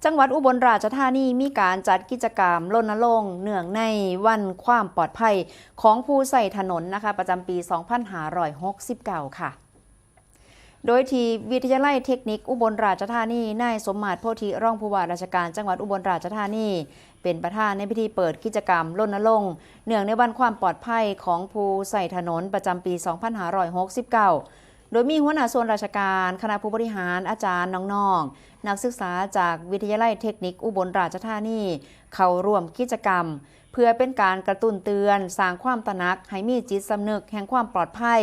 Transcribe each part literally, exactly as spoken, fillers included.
จังหวัดอุบลราชธานีมีการจัดกิจกรรมรณรงค์เนื่องในวันความปลอดภัยของผู้ใช้ถนนนะคะ ประจำปี สองพันห้าร้อยหกสิบเก้า ค่ะ โดยที่วิทยาลัยเทคนิคอุบลราชธานี นายสมมาตร โพธิ รองผู้ว่าราชการจังหวัดอุบลราชธานี เป็นประธานในพิธีเปิดกิจกรรมรณรงค์เนื่องในวันความปลอดภัยของผู้ใช้ถนนประจำปี สองพันห้าร้อยหกสิบเก้า โดยมีหัวหน้าส่วนราชการ คณะผู้บริหาร อาจารย์ น้องๆ นักศึกษาจากวิทยาลัยเทคนิคอุบลราชธานี เข้าร่วมกิจกรรม เพื่อเป็นการกระตุ้นเตือน สร้างความตระหนักให้มีจิตสำนึกแห่งความปลอดภัย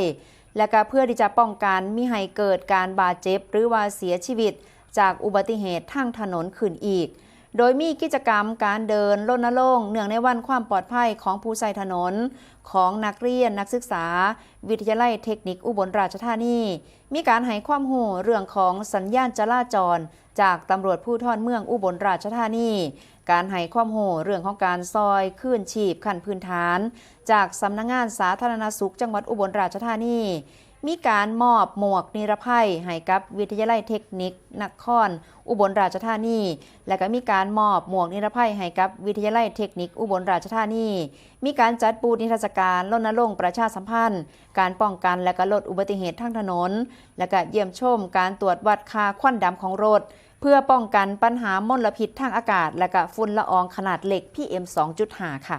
และก็เพื่อที่จะป้องกันมิให้เกิดการบาดเจ็บหรือว่าเสียชีวิตจากอุบัติเหตุทางถนนขึ้นอีก โดยมีกิจกรรมการเดินรณรงค์เนื่องในวันความปลอดภัยของผู้ใช้ถนน ของนักเรียนนักศึกษา วิทยาลัยเทคนิคอุบลราชธานี มีการให้ความรู้เรื่องของสัญญาณจราจรจากตำรวจภูธรเมืองอุบลราชธานี การให้ความรู้เรื่องของการซอยคืนชีพขั้นพื้นฐาน จากสำนักงานสาธารณสุขจังหวัดอุบลราชธานี มีการมอบหมวกนิรภัยให้กับวิทยาลัยเทคนิคนครอุบลราชธานี และก็มีการมอบหมวกนิรภัยให้กับวิทยาลัยเทคนิคอุบลราชธานี มีการจัดบูธนิทรรศการรณรงค์ประชาสัมพันธ์ การป้องกันและก็ลดอุบัติเหตุทางถนน และก็เยี่ยมชมการตรวจวัดค่าควันดำของรถ เพื่อป้องกันปัญหามลพิษทางอากาศ และก็ฝุ่นละอองขนาดเล็ก พีเอ็ม สองจุดห้า ค่ะ